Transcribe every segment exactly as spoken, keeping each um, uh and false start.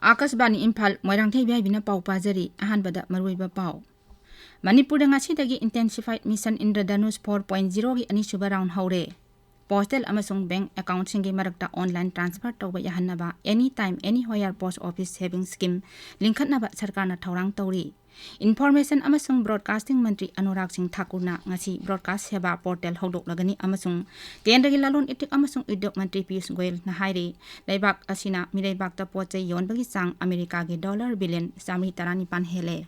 ꯑꯥꯀꯥꯁꯕꯥꯅꯤ Imphal, Moirangthem V ꯑꯥꯏ ꯕꯤꯅ ꯄꯥꯎ ꯄꯥꯖꯔꯤ꯫ ꯑꯍꯥꯟꯕꯗ ꯃꯔꯨꯑꯣꯏꯕ ꯄꯥꯎ꯫ ꯃꯅꯤꯄꯨꯔꯗ ꯉꯁꯤꯗꯒꯤ Intensified Mission Indradhanush four point zero ꯒꯤ ꯑꯅꯤꯁꯨꯕ round ꯍꯧꯔꯦ꯫ Postal ꯑꯃꯁꯨꯡ bank accountꯁꯤꯡꯒꯤ ꯃꯔꯛꯇ online transfer ꯇꯧꯕ ꯌꯥꯍꯟꯅꯕ Any Time Any Where Post Office Savings Scheme ꯂꯤꯡꯈꯠꯅꯕ ꯁꯔꯀꯥꯔꯅ ꯊꯧꯔꯥꯡ ꯇꯧꯔꯤ꯫ Information ꯑꯃꯁꯨꯡ Broadcasting ꯃꯟꯇ꯭ꯔꯤ ꯑꯅꯨꯔꯥꯒ ꯁꯤꯡ ꯊꯥꯀꯨꯔꯅ ꯉꯁꯤ Broadcast Seva portal ꯍꯧꯗꯣꯛꯂꯒꯅꯤ ꯑꯃꯁꯨꯡ ꯀꯦꯟꯗ꯭ꯔꯒꯤ ꯂꯂꯣꯟ ꯏꯇꯤꯛ ꯑꯃꯁꯨꯡ ꯎꯗ꯭ꯌꯣꯒ ꯃꯟꯇ꯭ꯔꯤ ꯄꯤꯌꯨꯁ ꯒꯣꯌꯜꯅ ꯍꯥꯏꯔꯤ, ꯂꯩꯕꯥꯛ ꯑꯁꯤꯅ ꯃꯤꯔꯩꯕꯥꯛꯇ ꯄꯣꯠ ꯆꯩ ꯌꯣꯟꯕꯒꯤ ꯆꯥꯡ ꯑꯃꯦꯔꯤꯀꯥꯒꯤ dollar billion ꯆꯥꯃꯔꯤ ꯇꯔꯥꯅꯤꯄꯥꯟ ꯍꯦꯜꯂꯦ꯫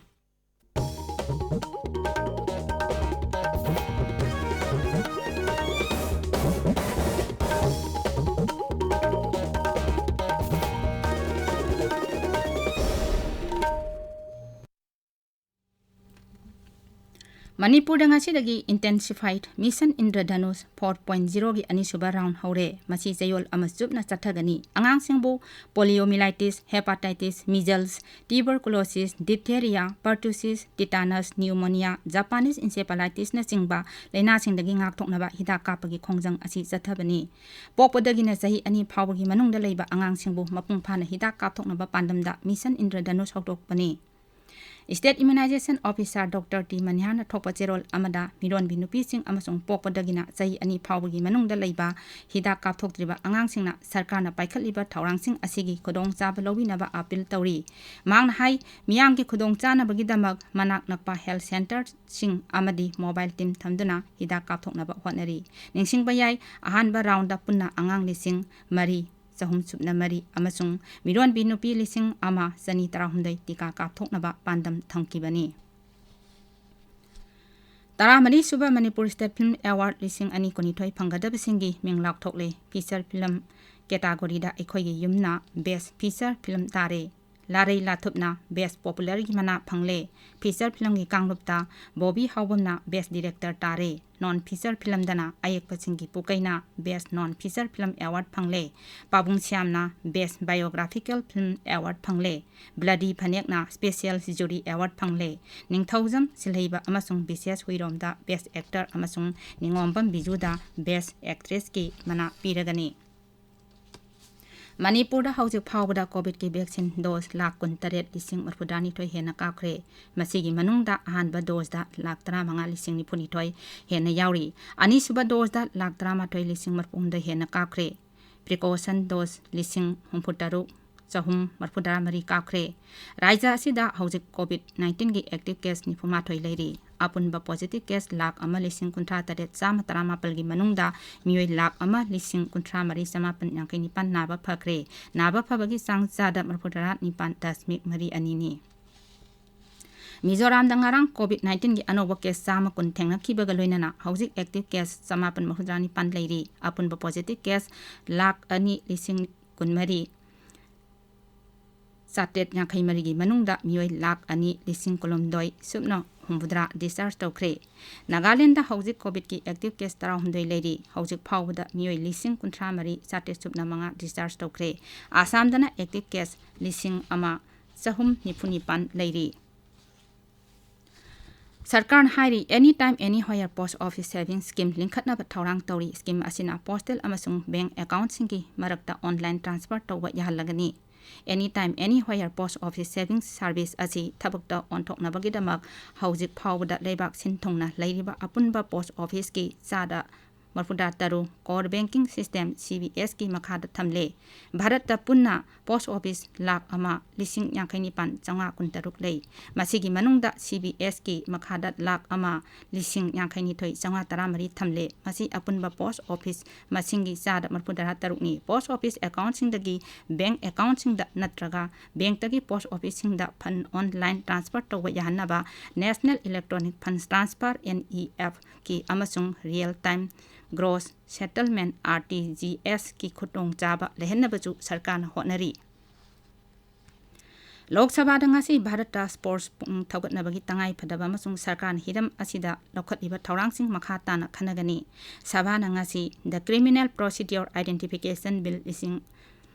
ꯃꯅꯤꯄꯨꯔꯗ ꯉꯁꯤꯗꯒꯤ Intensified Mission Indradhanush four point zero ꯒꯤ ꯑꯅꯤꯁꯨꯕ round ꯍꯧꯔꯦ꯫ ꯃꯁꯤ ꯆꯌꯣꯜ ꯑꯃ ꯆꯨꯞꯅ ꯆꯠꯊꯒꯅꯤ꯫ ꯑꯉꯥꯡꯁꯤꯡꯕꯨ poliomyelitis, hepatitis, measles, tuberculosis, diphtheria, pertussis, tetanus, pneumonia, Japanese encephalitiesꯅꯆꯤꯡꯕ ꯂꯥꯏꯅꯥꯁꯤꯡꯗꯒꯤ ꯉꯥꯛꯊꯣꯛꯅꯕ ꯍꯤꯗꯥꯛ ꯀꯥꯞꯄꯒꯤ ꯈꯣꯡꯖꯪ ꯑꯁꯤ ꯆꯠꯊꯕꯅꯤ꯫ ꯄꯣꯛꯄꯗꯒꯤꯅ ꯆꯍꯤ ꯑꯅꯤ ꯐꯥꯎꯕꯒꯤ ꯃꯅꯨꯡꯗ ꯂꯩꯕ ꯑꯉꯥꯡꯁꯤꯡꯕꯨ ꯃꯄꯨꯡ ꯐꯥꯅ ꯍꯤꯗꯥꯛ ꯀꯥꯞꯊꯣꯛꯅꯕ ꯄꯥꯟꯗꯝꯗ Mission ꯏꯟꯗ꯭ꯔꯙꯅꯨꯁ ꯍꯧꯗꯣꯛꯄꯅꯤ꯫ State Immunization Officer Doctor T ꯃꯅꯤꯍꯥꯔꯅ ꯊꯣꯛꯄ ꯆꯦꯔꯣꯜ ꯑꯃꯗ ꯃꯤꯔꯣꯟꯕꯤ ꯅꯨꯄꯤꯁꯤꯡ ꯑꯃꯁꯨꯡ ꯄꯣꯛꯄꯗꯒꯤꯅ ꯆꯍꯤ ꯑꯅꯤ ꯐꯥꯎꯕꯒꯤ ꯃꯅꯨꯡꯗ ꯂꯩꯕ ꯍꯤꯗꯥꯛ ꯀꯥꯞꯊꯣꯛꯇ꯭ꯔꯤꯕ ꯑꯉꯥꯡꯁꯤꯡꯅ ꯁꯔꯀꯥꯔꯅ ꯄꯥꯏꯈꯠꯂꯤꯕ ꯊꯧꯔꯥꯡꯁꯤꯡ ꯑꯁꯤꯒꯤ ꯈꯨꯗꯣꯡꯆꯥꯕ ꯂꯧꯕꯤꯅꯕ appeal ꯇꯧꯔꯤ꯫ ꯃꯍꯥꯛꯅ ꯍꯥꯏ, ꯃꯤꯌꯥꯝꯒꯤ ꯈꯨꯗꯣꯡꯆꯥꯅꯕꯒꯤꯗꯃꯛ ꯃꯅꯥꯛ ꯅꯛꯄ health centreꯁꯤꯡ ꯑꯃꯗꯤ mobile team ꯊꯝꯗꯨꯅ ꯍꯤꯗꯥꯛ ꯀꯥꯞꯊꯣꯛꯅꯕ ꯍꯣꯠꯅꯔꯤ꯫ ꯅꯤꯡꯁꯤꯡꯕ ꯌꯥꯏ, ꯑꯍꯥꯟꯕ roundꯗ ꯄꯨꯟꯅ ꯑꯉꯥꯡ ꯂꯤꯁꯤꯡ ꯃꯔꯤ ꯆꯍꯨꯝ ꯁꯨꯞꯅ ꯃꯔꯤ ꯑꯃꯁꯨꯡ ꯃꯤꯔꯣꯟꯕꯤ ꯅꯨꯄꯤ ꯂꯤꯁꯤꯡ ꯑꯃ ꯆꯅꯤ ꯇꯔꯥꯍꯨꯝꯗꯣꯏ ꯇꯤꯀꯥ ꯀꯥꯞꯊꯣꯛꯅꯕ ꯄꯥꯟꯗꯝ ꯊꯝꯈꯤꯕꯅꯤ꯫ ꯇꯔꯥꯃꯔꯤ ꯁꯨꯕ ꯃꯅꯤꯄꯨꯔ State Film Award ꯂꯤꯁꯤꯡ ꯑꯅꯤ ꯀꯨꯟꯅꯤꯊꯣꯏ ꯐꯪꯒꯗꯕꯁꯤꯡꯒꯤ ꯃꯤꯡ ꯂꯥꯎꯊꯣꯛꯂꯦ꯫ Feature film categoryꯗ ꯑꯩꯈꯣꯏꯒꯤ ꯌꯨꯝꯅ best feature film ꯇꯥꯔꯦ꯫ ꯂꯥꯔꯩ ꯂꯥꯊꯨꯞꯅ best popularꯒꯤ ꯃꯅꯥ ꯐꯪꯂꯦ꯫ Feature filmꯒꯤ ꯀꯥꯡꯂꯨꯞꯇ ꯕꯣꯕꯤ ꯍꯥꯎꯕꯝꯅ best director ꯇꯥꯔꯦ꯫ Non feature filmꯗꯅ ꯑꯌꯦꯛꯄꯁꯤꯡꯒꯤ ꯄꯨꯀꯩꯅ best non feature film award ꯐꯪꯂꯦ꯫ ꯄꯥꯕꯨꯡ ꯁ꯭ꯌꯥꯝꯅ best biographical film award ꯐꯪꯂꯦ꯫ Bloody ꯐꯅꯦꯛꯅ special jury award ꯐꯪꯂꯦ꯫ ꯅꯤꯡꯊꯧꯖꯝ ꯁꯤꯜꯍꯩꯕ ꯑꯃꯁꯨꯡ ꯕꯤꯁꯦꯁ ꯍꯨꯏꯔꯣꯝꯗ best actor ꯑꯃꯁꯨꯡ ꯅꯤꯉꯣꯝꯕꯝ ꯕꯤꯖꯨꯗ best actressꯀꯤ ꯃꯅꯥ ꯄꯤꯔꯒꯅꯤ꯫ ꯃꯅꯤꯄꯨꯔꯗ ꯍꯧꯖꯤꯛ ꯐꯥꯎꯕꯗ ꯀꯣꯚꯤꯗꯀꯤ ꯚꯦꯛꯁꯤꯟ ꯗꯣꯁ ꯂꯥꯈ ꯀꯨꯟꯇꯔꯦꯠ ꯂꯤꯁꯤꯡ ꯃꯔꯤꯐꯨꯇꯔꯥꯅꯤꯊꯣꯏ ꯍꯦꯟꯅ ꯀꯥꯞꯈ꯭ꯔꯦ꯫ ꯃꯁꯤꯒꯤ ꯃꯅꯨꯡꯗ ꯑꯍꯥꯟꯕ ꯗꯣꯁꯇ ꯂꯥꯈ ꯇꯔꯥꯃꯉꯥ ꯂꯤꯁꯤꯡ ꯅꯤꯐꯨꯅꯤꯊꯣꯏ ꯍꯦꯟꯅ ꯌꯥꯎꯔꯤ꯫ ꯑꯅꯤꯁꯨꯕ ꯗꯣꯁꯇ ꯂꯥꯈ ꯇꯔꯥꯃꯥꯊꯣꯏ ꯂꯤꯁꯤꯡ ꯃꯔꯤꯐꯨꯍꯨꯝꯗꯣꯏ ꯍꯦꯟꯅ ꯀꯥꯞꯈ꯭ꯔꯦ꯫ ꯄ꯭ꯔꯤꯀꯣꯁꯟ ꯗꯣꯁ ꯂꯤꯁꯤꯡ ꯍꯨꯝꯐꯨꯇꯔꯨꯛ ꯆꯍꯨꯝ ꯃꯔꯤꯐꯨꯇꯔꯥꯃꯔꯤ ꯀꯥꯞꯈ꯭ꯔꯦ꯫ ꯔꯥꯖ꯭ꯌ ꯑꯁꯤꯗ ꯍꯧꯖꯤꯛ ꯀꯣꯚꯤꯗ ꯅꯥꯏꯟꯇꯤꯟꯒꯤ ꯑꯦꯛꯇꯤꯚ ꯀꯦꯁ ꯅꯤꯐꯨꯃꯥꯊꯣꯏ ꯂꯩꯔꯤ꯫ ꯑꯄꯨꯟꯕ ꯄꯣꯖꯤꯇꯤꯚ ꯀꯦꯁ ꯂꯥꯈ ꯑꯃ ꯂꯤꯁꯤꯡ ꯀꯨꯟꯊ꯭ꯔꯥ ꯇꯔꯦꯠ ꯆꯥꯝꯃ ꯇꯔꯥꯃꯥꯄꯜꯒꯤ ꯃꯅꯨꯡꯗ ꯃꯤꯑꯣꯏ ꯂꯥꯈ ꯑꯃ ꯂꯤꯁꯤꯡ ꯀꯨꯟꯊ꯭ꯔꯥ ꯃꯔꯤ ꯆꯃꯥꯄꯜ ꯌꯥꯡꯈꯩ ꯅꯤꯄꯥꯟ ꯅꯥꯕ ꯐꯈ꯭ꯔꯦ꯫ ꯅꯥꯕ ꯐꯕꯒꯤ ꯆꯥꯡ ꯆꯥꯗ ꯃꯔꯤꯐꯨꯇꯔꯥ ꯅꯤꯄꯥꯟ ꯗꯁꯃꯤꯛ ꯃꯔꯤ ꯑꯅꯤꯅꯤ꯫ ꯃꯤꯖꯣꯔꯥꯝꯗ ꯉꯔꯥꯡ ꯀꯣꯚꯤꯗ ꯅꯥꯏꯟꯇꯤꯟꯒꯤ ꯑꯅꯧꯕ ꯀꯦꯁ ꯆꯥꯝꯃ ꯀꯨꯟ ꯊꯦꯡꯅꯈꯤꯕꯒ ꯂꯣꯏꯅꯅ ꯍꯧꯖꯤꯛ ꯑꯦꯛꯇꯤꯚ ꯀꯦꯁ ꯆꯃꯥꯄꯜ ꯃꯔꯤꯐꯨꯇꯔꯥ ꯅꯤꯄꯥꯟ ꯂꯩꯔꯤ꯫ ꯑꯄꯨꯟꯕ ꯄꯣꯖꯤꯇꯤꯚ ꯀꯦꯁ ꯂꯥꯈ ꯑꯅꯤ ꯂꯤꯁꯤꯡ ꯀꯨꯟꯃꯔꯤ ꯆꯥꯇ꯭ꯔꯦꯠ ꯌꯥꯡꯈꯩ ꯃꯔꯤꯒꯤ ꯃꯅꯨꯡꯗ ꯃꯤꯑꯣꯏ ꯂꯥꯈ ꯑꯅꯤ ꯂꯤꯁꯤꯡ ꯀꯨꯟꯍꯨꯝꯗꯣꯏ ꯁꯨꯞꯅ ꯍꯨꯝꯐꯨꯇꯔꯥ ꯗꯤꯁꯆꯥꯔꯖ ꯇꯧꯈ꯭ꯔꯦ꯫ ꯅꯥꯒꯥꯂꯦꯟꯗ ꯍꯧꯖꯤꯛ ꯀꯣꯚꯤꯗꯀꯤ ꯑꯦꯛꯇꯤꯚ ꯀꯦꯁ ꯇꯔꯥꯍꯨꯝꯗꯣꯏ ꯂꯩꯔꯤ꯫ ꯍꯧꯖꯤꯛ ꯐꯥꯎꯕꯗ ꯃꯤꯑꯣꯏ ꯂꯤꯁꯤꯡ ꯀꯨꯟꯊ꯭ꯔꯥ ꯃꯔꯤ ꯆꯥꯇ꯭ꯔꯦꯠ ꯁꯨꯞꯅ ꯃꯉꯥ ꯗꯤꯁꯆꯥꯔꯖ ꯇꯧꯈ꯭ꯔꯦ꯫ ꯑꯁꯥꯝꯗꯅ ꯑꯦꯛꯇꯤꯚ ꯀꯦꯁ ꯂꯤꯁꯤꯡ ꯑꯃ ꯆꯍꯨꯝ ꯅꯤꯐꯨ ꯅꯤꯄꯥꯟ ꯂꯩꯔꯤ꯫ ꯁꯔꯀꯥꯔꯅ ꯍꯥꯏꯔꯤ, Any Time Anywhere Post Office Savings Scheme ꯂꯤꯡꯈꯠꯅꯕ ꯊꯧꯔꯥꯡ ꯇꯧꯔꯤ꯫ ꯁ꯭ꯀꯤꯝ ꯑꯁꯤꯅ ꯄꯣꯁꯇꯦꯜ ꯑꯃꯁꯨꯡ ꯕꯦꯡꯛ ꯑꯦꯀꯥꯎꯟꯠꯁꯤꯡꯒꯤ ꯃꯔꯛꯇ ꯑꯣꯟꯂꯥꯏꯟ ꯇ꯭ꯔꯥꯟꯁꯐꯔ ꯇꯧꯕ ꯌꯥꯍꯜꯂꯒꯅꯤ꯫ Any Time Anywhere Post Office Savings Service ꯑꯁꯤ ꯊꯕꯛꯇ ꯑꯣꯟꯊꯣꯛꯅꯕꯒꯤꯗꯃꯛ ꯍꯧꯖꯤꯛ ꯐꯥꯎꯕꯗ ꯂꯩꯕꯥꯛ ꯁꯤꯟ ꯊꯨꯡꯅ ꯂꯩꯔꯤꯕ ꯑꯄꯨꯟꯕ ꯄꯣꯁ ꯑꯣꯐꯤꯁꯀꯤ ꯆꯥꯗ ꯃꯔꯤꯐꯨꯇꯔꯥ ꯇꯔꯨꯛ core banking system, C B ꯑꯦꯁꯀꯤ ꯃꯈꯥꯗ ꯊꯝꯂꯦ꯫ ꯚꯥꯔꯠꯇ ꯄꯨꯟꯅ ꯄꯣꯁ ꯑꯣꯐꯤꯁ ꯂꯥꯈ ꯑꯃ ꯂꯤꯁꯤꯡ ꯌꯥꯡꯈꯩ ꯅꯤꯄꯥꯟ ꯆꯥꯝꯃꯉꯥ ꯀꯨꯟꯇꯔꯨꯛ ꯂꯩ꯫ ꯃꯁꯤꯒꯤ ꯃꯅꯨꯡꯗ ꯁꯤ ꯕꯤ ꯑꯦꯁꯀꯤ ꯃꯈꯥꯗ ꯂꯥꯈ ꯑꯃ ꯂꯤꯁꯤꯡ ꯌꯥꯡꯈꯩ ꯅꯤꯊꯣꯏ ꯆꯥꯝꯃꯉꯥ ꯇꯔꯥꯃꯔꯤ ꯊꯝꯂꯦ꯫ ꯃꯁꯤ ꯑꯄꯨꯟꯕ ꯄꯣꯁ ꯑꯣꯐꯤꯁ ꯃꯁꯤꯡꯒꯤ ꯆꯥꯗ ꯃꯔꯤꯐꯨꯇꯔꯥ ꯇꯔꯨꯛꯅꯤ꯫ ꯄꯣꯁ ꯑꯣꯐꯤꯁ ꯑꯦꯀꯥꯎꯟꯠꯁꯤꯡꯗꯒꯤ ꯕꯦꯡꯛ ꯑꯦꯀꯥꯎꯟꯠꯁꯤꯡꯗ ꯅꯠꯇ꯭ꯔꯒ ꯕꯦꯡꯛꯇꯒꯤ ꯄꯣꯁ ꯑꯣꯐꯤꯁꯁꯤꯡꯗ ꯐꯟ ꯑꯣꯟꯂꯥꯏꯟ ꯇ꯭ꯔꯥꯟꯁꯐꯔ ꯇꯧꯕ ꯌꯥꯍꯟꯅꯕ National Electronic Funds Transfer, N E F, ꯀꯤ ꯑꯃꯁꯨꯡ real time gross settlement, R T G S, ꯀꯤ ꯈꯨꯗꯣꯡꯆꯥꯕ ꯂꯩꯍꯟꯅꯕꯁꯨ ꯁꯔꯀꯥꯔꯅ ꯍꯣꯠꯅꯔꯤ꯫ ꯂꯣꯛ ꯁꯚꯥꯗ ꯉꯁꯤ ꯚꯥꯔꯠꯇ ꯁ꯭ꯄꯣꯔꯠꯁ ꯄꯨꯛꯅꯤꯡ ꯊꯧꯒꯠꯅꯕꯒꯤ ꯇꯉꯥꯏꯐꯗꯕ ꯑꯃꯁꯨꯡ ꯁꯔꯀꯥꯔꯅ ꯍꯤꯔꯝ ꯑꯁꯤꯗ ꯂꯧꯈꯠꯂꯤꯕ ꯊꯧꯔꯥꯡꯁꯤꯡ ꯃꯈꯥ ꯇꯥꯅ ꯈꯟꯅꯒꯅꯤ꯫ ꯁꯚꯥꯅ ꯉꯁꯤ The Criminal Procedure Identification Bill ꯂꯤꯁꯤꯡ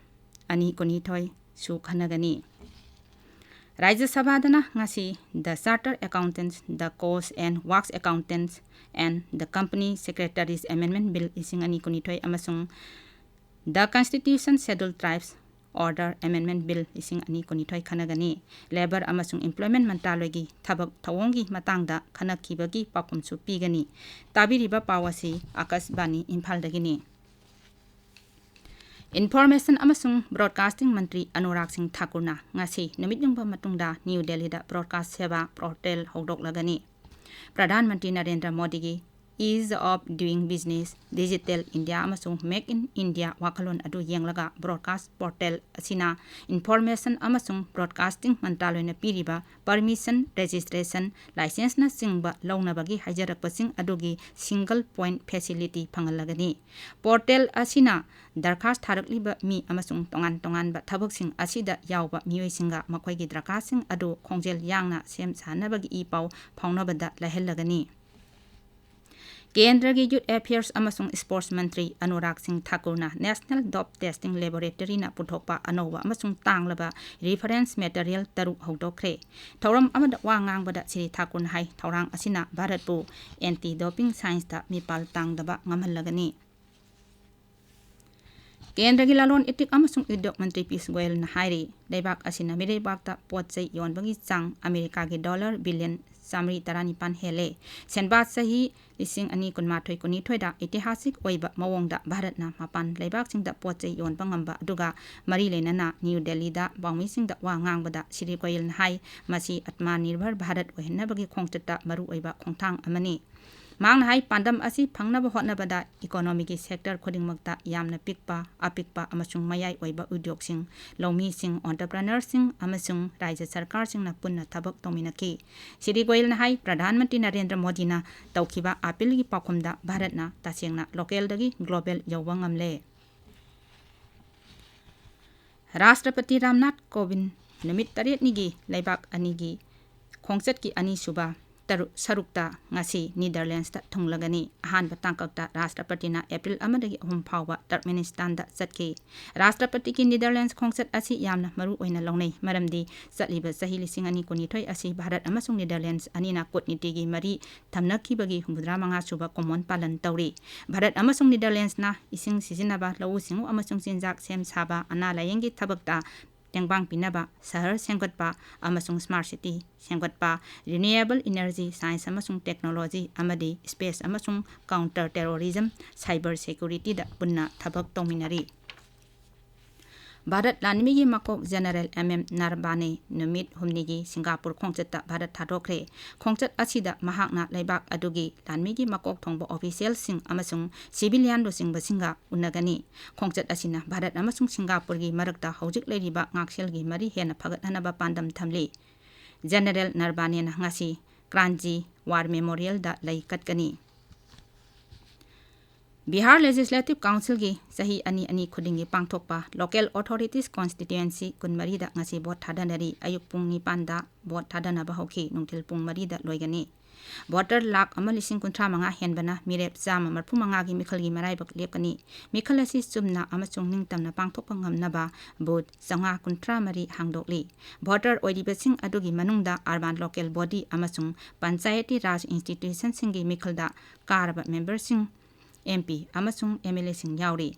ꯑꯅꯤ ꯀꯨꯟꯅꯤꯊꯣꯏꯁꯨ ꯈꯟꯅꯒꯅꯤ꯫ ꯔꯥꯖ꯭ꯌ ꯁꯚꯥꯗꯅ ꯉꯁꯤ The Chartered Accountants, The Cost and Works Accountants and the Company Secretaries Amendment Bill ꯂꯤꯁꯤꯡ ꯑꯅꯤ ꯀꯨꯟꯅꯤꯊꯣꯏ ꯑꯃꯁꯨꯡ The Constitution Scheduled Tribes Order Amendment Bill ꯂꯤꯁꯤꯡ ꯑꯅꯤ ꯀꯨꯟꯅꯤꯊꯣꯏ ꯈꯟꯅꯒꯅꯤ꯫ Labour ꯑꯃꯁꯨꯡ Employment ꯃꯟꯇ꯭ꯔꯥꯂꯣꯏꯒꯤ ꯊꯕꯛ ꯊꯧꯑꯣꯡꯒꯤ ꯃꯇꯥꯡꯗ ꯈꯟꯅꯈꯤꯕꯒꯤ ꯄꯥꯎꯈꯨꯝꯁꯨ ꯄꯤꯒꯅꯤ꯫ ꯇꯥꯕꯤꯔꯤꯕ ꯄꯥꯎ ꯑꯁꯤ ꯑꯥꯀꯥꯁꯕꯥꯅꯤ ꯏꯝꯐꯥꯜꯗꯒꯤꯅꯤ꯫ Information ꯑꯃꯁꯨꯡ Broadcasting ꯃꯟꯇ꯭ꯔꯤ ꯑꯅꯨꯔꯥꯒ ꯁꯤꯡ ꯊꯥꯀꯨꯔꯅ ꯉꯁꯤ ꯅꯨꯃꯤꯠ ꯌꯨꯡꯕ ꯃꯇꯨꯡꯗ ꯅ꯭ꯌꯨ ꯗꯦꯜꯂꯤꯗ Broadcast Seva Portal ꯍꯧꯗꯣꯛꯂꯒꯅꯤ꯫ Pradhan Mantri Narendra ꯃꯣꯗꯤꯒꯤ Ease of Doing Business, Digital India ꯑꯃꯁꯨꯡ Make in India ꯋꯥꯈꯜꯂꯣꯟ ꯑꯗꯨ ꯌꯦꯡꯂꯒ Broadcast Portal ꯑꯁꯤꯅ Information ꯑꯃꯁꯨꯡ Broadcasting ꯃꯟꯇ꯭ꯔꯥꯂꯣꯏꯅ ꯄꯤꯔꯤꯕ permission, registration, licenseꯅꯆꯤꯡꯕ ꯂꯧꯅꯕꯒꯤ ꯍꯥꯏꯖꯔꯛꯄꯁꯤꯡ ꯑꯗꯨꯒꯤ single point facility ꯐꯪꯍꯜꯂꯒꯅꯤ꯫ Portal ꯑꯁꯤꯅ ꯗꯔꯈꯥꯁ ꯊꯥꯔꯛꯂꯤꯕ ꯃꯤ ꯑꯃꯁꯨꯡ ꯇꯣꯉꯥꯟ ꯇꯣꯉꯥꯟꯕ ꯊꯕꯛꯁꯤꯡ ꯑꯁꯤꯗ ꯌꯥꯎꯕ ꯃꯤꯑꯣꯏꯁꯤꯡꯒ ꯃꯈꯣꯏꯒꯤ ꯗꯔꯈꯥꯁꯁꯤꯡ ꯑꯗꯨ ꯈꯣꯡꯖꯦꯜ ꯌꯥꯡꯅ ꯁꯦꯝ ꯁꯥꯅꯕꯒꯤ ꯏ ꯄꯥꯎ ꯐꯥꯎꯅꯕꯗ ꯂꯥꯏꯍꯜꯂꯒꯅꯤ꯫ ꯀꯦꯟꯗ꯭ꯔꯒꯤ Youth Affairs ꯑꯃꯁꯨꯡ Sports ꯃꯟꯇ꯭ꯔꯤ ꯑꯅꯨꯔꯥꯒ ꯁꯤꯡ ꯊꯥꯀꯨꯔꯅ National Dope Testing Laboratoryꯅ ꯄꯨꯊꯣꯛꯄ ꯑꯅꯧꯕ ꯑꯃꯁꯨꯡ ꯇꯥꯡꯂꯕ reference material ꯇꯔꯨꯛ ꯍꯧꯗꯣꯛꯈ꯭ꯔꯦ꯫ ꯊꯧꯔꯝ ꯑꯃꯗ ꯋꯥ ꯉꯥꯡꯕꯗ ꯁ꯭ꯔꯤ ꯊꯥꯀꯨꯔꯅ ꯍꯥꯏ, ꯊꯧꯔꯥꯡ ꯑꯁꯤꯅ ꯚꯥꯔꯠꯄꯨ anti doping scienceꯇ ꯃꯤꯄꯥꯜ ꯇꯥꯡꯗꯕ ꯉꯝꯍꯜꯂꯒꯅꯤ꯫ ꯀꯦꯟꯗ꯭ꯔꯒꯤ ꯂꯂꯣꯟ ꯏꯇꯤꯛ ꯑꯃꯁꯨꯡ ꯎꯗ꯭ꯌꯣꯛ ꯃꯟꯇ꯭ꯔꯤ ꯄꯤꯌꯨꯁ ꯒꯣꯌꯜꯅ ꯍꯥꯏꯔꯤ, ꯂꯩꯕꯥꯛ ꯑꯁꯤꯅ ꯃꯤꯔꯩꯕꯥꯛꯇ ꯄꯣꯠ ꯆꯩ ꯌꯣꯟꯕꯒꯤ ꯆꯥꯡ ꯑꯃꯦꯔꯤꯀꯥꯒꯤ ꯗꯣꯂꯔ ꯕꯤꯂꯤꯌꯟ ꯆꯥꯃꯔꯤ ꯇꯔꯥꯅꯤꯄꯥꯟ ꯍꯦꯜꯂꯦ꯫ ꯁꯦꯟꯕꯥ ꯆꯍꯤ ꯂꯤꯁꯤꯡ ꯑꯅꯤ ꯀꯨꯟꯃꯥꯊꯣꯏ ꯀꯨꯟꯅꯤꯊꯣꯏꯗ ꯏꯇꯤꯍꯥꯁꯤꯛ ꯑꯣꯏꯕ ꯃꯑꯣꯡꯗ ꯚꯥꯔꯠꯅ ꯃꯄꯥꯟ ꯂꯩꯕꯥꯛꯁꯤꯡꯗ ꯄꯣꯠ ꯆꯩ ꯌꯣꯟꯕ ꯉꯝꯕ ꯑꯗꯨꯒ ꯃꯔꯤ ꯂꯩꯅꯅ ꯅ꯭ꯌꯨ ꯗꯦꯜꯂꯤꯗ ꯄꯥꯎꯃꯤꯁꯤꯡꯗ ꯋꯥ ꯉꯥꯡꯕꯗ ꯁ꯭ꯔꯤ ꯒꯣꯌꯜꯅ ꯍꯥꯏ, ꯃꯁꯤ ꯑꯇꯃꯥꯅꯤꯔꯚꯔ ꯚꯥꯔꯠ ꯑꯣꯏꯍꯟꯅꯕꯒꯤ ꯈꯣꯡꯆꯠꯇ ꯃꯔꯨꯑꯣꯏꯕ ꯈꯣꯡꯊꯥꯡ ꯑꯃꯅꯤ꯫ ꯃꯍꯥꯛꯅ ꯍꯥꯏ, ꯄꯥꯟꯗꯝ ꯑꯁꯤ ꯐꯪꯅꯕ ꯍꯣꯠꯅꯕꯗ economyꯒꯤ sector ꯈꯨꯗꯤꯡꯃꯛꯇ ꯌꯥꯝꯅ ꯄꯤꯛꯄ, ꯑꯄꯤꯛꯄ ꯑꯃꯁꯨꯡ ꯃꯌꯥꯏ ꯑꯣꯏꯕ ꯎꯗ꯭ꯌꯣꯛꯁꯤꯡ, ꯂꯧꯃꯤꯁꯤꯡ, entrepreneurꯁꯤꯡ ꯑꯃꯁꯨꯡ ꯔꯥꯖ꯭ꯌ ꯁꯔꯀꯥꯔꯁꯤꯡꯅ ꯄꯨꯟꯅ ꯊꯕꯛ ꯇꯧꯃꯤꯟꯅꯈꯤ꯫ ꯁ꯭ꯔꯤ ꯒꯣꯌꯜꯅ ꯍꯥꯏ, ꯄ꯭ꯔꯙꯥꯟ ꯃꯟꯇ꯭ꯔꯤ ꯅꯔꯦꯟꯗ꯭ꯔ ꯃꯣꯗꯤꯅ ꯇꯧꯈꯤꯕ appealꯒꯤ ꯄꯥꯎꯈꯨꯝꯗ ꯚꯥꯔꯠꯅ ꯇꯁꯦꯡꯅ localꯗꯒꯤ global ꯌꯧꯕ ꯉꯝꯂꯦ꯫ ꯔꯥꯁꯇ꯭ꯔꯄꯇꯤ ꯔꯥꯝꯅꯥꯊ ꯀꯣꯕꯤꯟꯗ ꯅꯨꯃꯤꯠ ꯇꯔꯦꯠꯅꯤꯒꯤ ꯂꯩꯕꯥꯛ ꯑꯅꯤꯒꯤ ꯈꯣꯡꯆꯠꯀꯤ ꯑꯅꯤꯁꯨꯕ ꯇꯔꯨꯛ, ꯁꯔꯨꯛꯇ ꯉꯁꯤ ꯅꯤꯗꯔꯂꯦꯟꯁꯇ ꯊꯨꯡꯂꯒꯅꯤ꯫ ꯑꯍꯥꯟꯕ ꯇꯥꯡꯀꯛꯇ ꯔꯥꯁꯇ꯭ꯔꯄꯇꯤꯅ ꯑꯦꯄ꯭ꯔꯤꯜ ꯑꯃꯗꯒꯤ ꯑꯍꯨꯝ ꯐꯥꯎꯕ ꯇꯔꯛꯃꯦꯅꯤꯁꯇꯥꯟꯗ ꯆꯠꯈꯤ꯫ ꯔꯥꯁꯇ꯭ꯔꯄꯇꯤꯒꯤ ꯅꯤꯗꯔꯂꯦꯟꯁ ꯈꯣꯡꯆꯠ ꯑꯁꯤ ꯌꯥꯝꯅ ꯃꯔꯨ ꯑꯣꯏꯅ ꯂꯧꯅꯩ, ꯃꯔꯝꯗꯤ ꯆꯠꯂꯤꯕ ꯆꯍꯤ ꯂꯤꯁꯤꯡ ꯑꯅꯤ ꯀꯨꯟꯅꯤꯊꯣꯏ ꯑꯁꯤ ꯚꯥꯔꯠ ꯑꯃꯁꯨꯡ ꯅꯤꯗꯔꯂꯦꯟꯁ ꯑꯅꯤꯅ ꯀꯨꯠꯅꯤꯇꯤꯒꯤ ꯃꯔꯤ ꯊꯝꯅꯈꯤꯕꯒꯤ ꯍꯨꯝꯐꯨꯇꯔꯥ ꯃꯉꯥ ꯁꯨꯕ ꯀꯨꯝꯑꯣꯟ ꯄꯥꯂꯟ ꯇꯧꯔꯤ꯫ ꯚꯥꯔꯠ ꯑꯃꯁꯨꯡ ꯅꯤꯗꯔꯂꯦꯟꯁꯅ ꯏꯁꯤꯡ ꯁꯤꯖꯤꯟꯅꯕ, ꯂꯧꯎ ꯁꯤꯡꯎ ꯑꯃꯁꯨꯡ ꯆꯤꯟꯖꯥꯛ ꯁꯦꯝ ꯁꯥꯕ, ꯑꯅꯥ ꯂꯥꯌꯦꯡꯒꯤ ꯊꯕꯛꯇ ꯇꯦꯡꯕꯥꯡ ꯄꯤꯅꯕ, ꯁꯍꯔ ꯁꯦꯝꯒꯠꯄ ꯑꯃꯁꯨꯡ ꯁ꯭ꯃꯥꯔꯠ ꯁꯤꯇꯤ ꯁꯦꯝꯒꯠꯄ, ꯔꯤꯅ꯭ꯌꯨꯑꯦꯕꯜ ꯏꯅꯔꯖꯤ, ꯁꯥꯏꯟꯁ ꯑꯃꯁꯨꯡ ꯇꯦꯛꯅꯣꯂꯣꯖꯤ, ꯑꯃꯗꯤ ꯁ꯭ꯄꯦꯁ ꯑꯃꯁꯨꯡ ꯀꯥꯎꯟꯇꯔ ꯇꯦꯔꯣꯔꯤꯖꯝ, ꯁꯥꯏꯕꯔ ꯁꯦꯀ꯭ꯌꯨꯔꯤꯇꯤꯗ ꯄꯨꯟꯅ ꯊꯕꯛ ꯇꯧꯃꯤꯟꯅꯔꯤ꯫ ꯚꯥꯔꯠ ꯂꯥꯟꯃꯤꯒꯤ ꯃꯀꯣꯛ ꯖꯦꯅꯔꯦꯜ ꯑꯦꯝ ꯑꯦꯝ ꯅꯔꯕꯥꯅꯦ ꯅꯨꯃꯤꯠ ꯍꯨꯝꯅꯤꯒꯤ ꯁꯤꯡꯒꯥꯄꯨꯔ ꯈꯣꯡꯆꯠꯇ ꯚꯥꯔꯠ ꯊꯥꯗꯣꯛꯈ꯭ꯔꯦ꯫ ꯈꯣꯡꯆꯠ ꯑꯁꯤꯗ ꯃꯍꯥꯛꯅ ꯂꯩꯕꯥꯛ ꯑꯗꯨꯒꯤ ꯂꯥꯟꯃꯤꯒꯤ ꯃꯀꯣꯛ ꯊꯣꯡꯕ ꯑꯣꯐꯤꯁꯤꯌꯦꯜꯁꯤꯡ ꯑꯃꯁꯨꯡ ꯁꯤꯚꯤꯂꯤꯌꯟ ꯂꯨꯆꯤꯡꯕꯁꯤꯡꯒ ꯎꯅꯒꯅꯤ꯫ ꯈꯣꯡꯆꯠ ꯑꯁꯤꯅ ꯚꯥꯔꯠ ꯑꯃꯁꯨꯡ ꯁꯤꯡꯒꯥꯄꯨꯔꯒꯤ ꯃꯔꯛꯇ ꯍꯧꯖꯤꯛ ꯂꯩꯔꯤꯕ ꯉꯥꯛꯁꯦꯜꯒꯤ ꯃꯔꯤ ꯍꯦꯟꯅ ꯐꯒꯠꯍꯟꯅꯕ ꯄꯥꯟꯗꯝ ꯊꯝꯂꯤ꯫ ꯖꯦꯅꯔꯦꯜ ꯅꯔꯕꯥꯅꯦꯅ ꯉꯁꯤ ꯀ꯭ꯔꯥꯟꯖꯤ ꯋꯥꯔ ꯃꯦꯃꯣꯔꯤꯌꯦꯜꯗ ꯂꯩ ꯀꯠꯀꯅꯤ꯫ ꯕꯤꯍꯥꯔ ꯂꯦꯖꯤꯁꯂꯦꯇꯤꯚ ꯀꯥꯎꯟꯁꯤꯜꯒꯤ ꯆꯍꯤ ꯑꯅꯤ ꯑꯅꯤ ꯈꯨꯗꯤꯡꯒꯤ ꯄꯥꯡꯊꯣꯛꯄ ꯂꯣꯀꯦꯜ ꯑꯣꯊꯣꯔꯤꯇꯤꯁ ꯀꯣꯟꯁꯇꯤꯇ꯭ꯌꯨꯑꯦꯟꯁꯤ ꯀꯨꯟꯃꯔꯤꯗ ꯉꯁꯤ ꯚꯣꯠ ꯊꯥꯗꯅꯔꯤ꯫ ꯑꯌꯨꯛ ꯄꯨꯡ ꯅꯤꯄꯥꯟꯗ ꯚꯣꯠ ꯊꯥꯗꯅꯕ ꯍꯧꯈꯤ, ꯅꯨꯡꯊꯤꯜ ꯄꯨꯡ ꯃꯔꯤꯗ ꯂꯣꯏꯒꯅꯤ꯫ ꯚꯣꯇꯔ ꯂꯥꯈ ꯑꯃ ꯂꯤꯁꯤꯡ ꯀꯨꯟꯊ꯭ꯔꯥ ꯃꯉꯥ ꯍꯦꯟꯕꯅ ꯃꯤꯔꯦꯞ ꯆꯥꯝꯃ ꯃꯔꯤꯐꯨ ꯃꯉꯥꯒꯤ ꯃꯤꯈꯜꯒꯤ ꯃꯔꯥꯏꯕꯛ ꯂꯦꯞꯀꯅꯤ꯫ ꯃꯤꯈꯜ ꯑꯁꯤ ꯆꯨꯝꯅ ꯑꯃꯁꯨꯡ ꯅꯤꯡꯇꯝꯅ ꯄꯥꯡꯊꯣꯛꯄ ꯉꯝꯅꯕ ꯕꯨꯊ ꯆꯥꯝꯃꯉꯥ ꯀꯨꯟꯊ꯭ꯔꯥ ꯃꯔꯤ ꯍꯥꯡꯗꯣꯛꯂꯤ꯫ ꯚꯣꯇꯔ ꯑꯣꯏꯔꯤꯕꯁꯤꯡ ꯑꯗꯨꯒꯤ ꯃꯅꯨꯡꯗ ꯑꯔꯕꯥꯟ ꯂꯣꯀꯦꯜ ꯕꯣꯗꯤ ꯑꯃꯁꯨꯡ ꯄꯟꯆꯥꯌꯇꯤ ꯔꯥꯖ ꯏꯟꯁꯇꯤꯇ꯭ꯌꯨꯁꯟꯁꯤꯡꯒꯤ ꯃꯤꯈꯜꯗ ꯀꯥꯔꯕ ꯃꯦꯝꯕꯔꯁꯤꯡ, ꯑꯦꯝ ꯄꯤ ꯑꯃꯁꯨꯡ ꯑꯦꯝ ꯑꯦꯜ ꯑꯦꯁꯤꯡ ꯌꯥꯎꯔꯤ꯫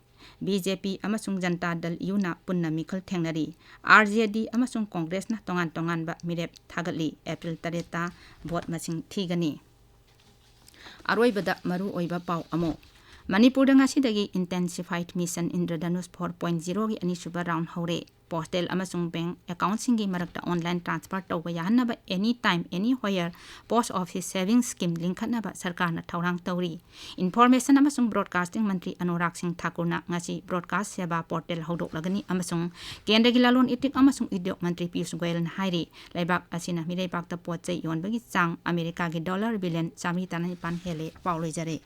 ꯕꯤ ꯖꯦ ꯄꯤ ꯑꯃꯁꯨꯡ ꯖꯟꯇꯥ ꯗꯜ ꯌꯨꯅ ꯄꯨꯟꯅ ꯃꯤꯈꯜ ꯊꯦꯡꯅꯔꯤ꯫ ꯑꯥꯔ ꯖꯦ ꯗꯤ ꯑꯃꯁꯨꯡ ꯀꯣꯡꯒ꯭ꯔꯦꯁꯅ ꯇꯣꯉꯥꯟ ꯇꯣꯉꯥꯟꯕ ꯃꯤꯔꯦꯞ ꯊꯥꯒꯠꯂꯤ꯫ ꯑꯦꯄ꯭ꯔꯤꯜ ꯇꯔꯦꯠꯇ ꯚꯣꯠ ꯃꯁꯤꯡ ꯊꯤꯒꯅꯤ꯫ ꯑꯔꯣꯏꯕꯗ ꯃꯔꯨ ꯑꯣꯏꯕ ꯄꯥꯎ ꯑꯃꯨꯛ꯫ ꯃꯅꯤꯄꯨꯔꯗ ꯉꯁꯤꯗꯒꯤ intensified mission Indradhanush four point ꯖꯤꯔꯣꯒꯤ ꯑꯅꯤꯁꯨꯕ ꯔꯥꯎꯟ ꯍꯧꯔꯦ꯫ ꯄꯣꯁꯇꯦꯜ ꯑꯃꯁꯨꯡ ꯕꯦꯡꯛ ꯑꯦꯀꯥꯎꯟꯠꯁꯤꯡꯒꯤ ꯃꯔꯛꯇ ꯑꯣꯟꯂꯥꯏꯟ ꯇ꯭ꯔꯥꯟꯁꯐꯔ ꯇꯧꯕ ꯌꯥꯍꯟꯅꯕ ꯑꯦꯅꯤ ꯇꯥꯏꯝ, ꯑꯦꯅꯤ ꯍꯣꯌꯔ ꯄꯣꯁ ꯑꯣꯐꯤꯁ ꯁꯦꯚꯤꯡꯁ ꯁ꯭ꯀꯤꯝ ꯂꯤꯡꯈꯠꯅꯕ ꯁꯔꯀꯥꯔꯅ ꯊꯧꯔꯥꯡ ꯇꯧꯔꯤ꯫ ꯏꯟꯐꯣꯔꯃꯦꯁꯟ ꯑꯃꯁꯨꯡ ꯕ꯭ꯔꯣꯗꯀꯥꯁꯇꯤꯡ ꯃꯟꯇ꯭ꯔꯤ ꯑꯅꯨꯔꯥꯒ ꯁꯤꯡ ꯊꯥꯀꯨꯔꯅ ꯉꯁꯤ ꯕ꯭ꯔꯣꯗꯀꯥꯁ ꯁꯦꯕꯥ ꯄꯣꯔꯇꯦꯜ ꯍꯧꯗꯣꯛꯂꯒꯅꯤ ꯑꯃꯁꯨꯡ ꯀꯦꯟꯗ꯭ꯔꯒꯤ ꯂꯂꯣꯟ ꯏꯇꯤꯛ ꯑꯃꯁꯨꯡ ꯎꯗ꯭ꯌꯣꯛ ꯃꯟꯇ꯭ꯔꯤ ꯄꯤꯌꯨꯁ ꯒꯣꯌꯜꯅ ꯍꯥꯏꯔꯤ꯫ ꯂꯩꯕꯥꯛ ꯑꯁꯤꯅ ꯃꯤꯔꯩꯕꯥꯛꯇ ꯄꯣꯠ ꯆꯩ ꯌꯣꯟꯕꯒꯤ ꯆꯥꯡ ꯑꯃꯦꯔꯤꯀꯥꯒꯤ ꯗꯣꯂꯔ ꯕꯤꯂꯤꯌꯟ ꯆꯥꯃꯔꯤ ꯇꯔꯥꯅꯤꯄꯥꯟ ꯍꯦꯜꯂꯦ꯫ ꯄꯥꯎ ꯂꯣꯏꯖꯔꯦ꯫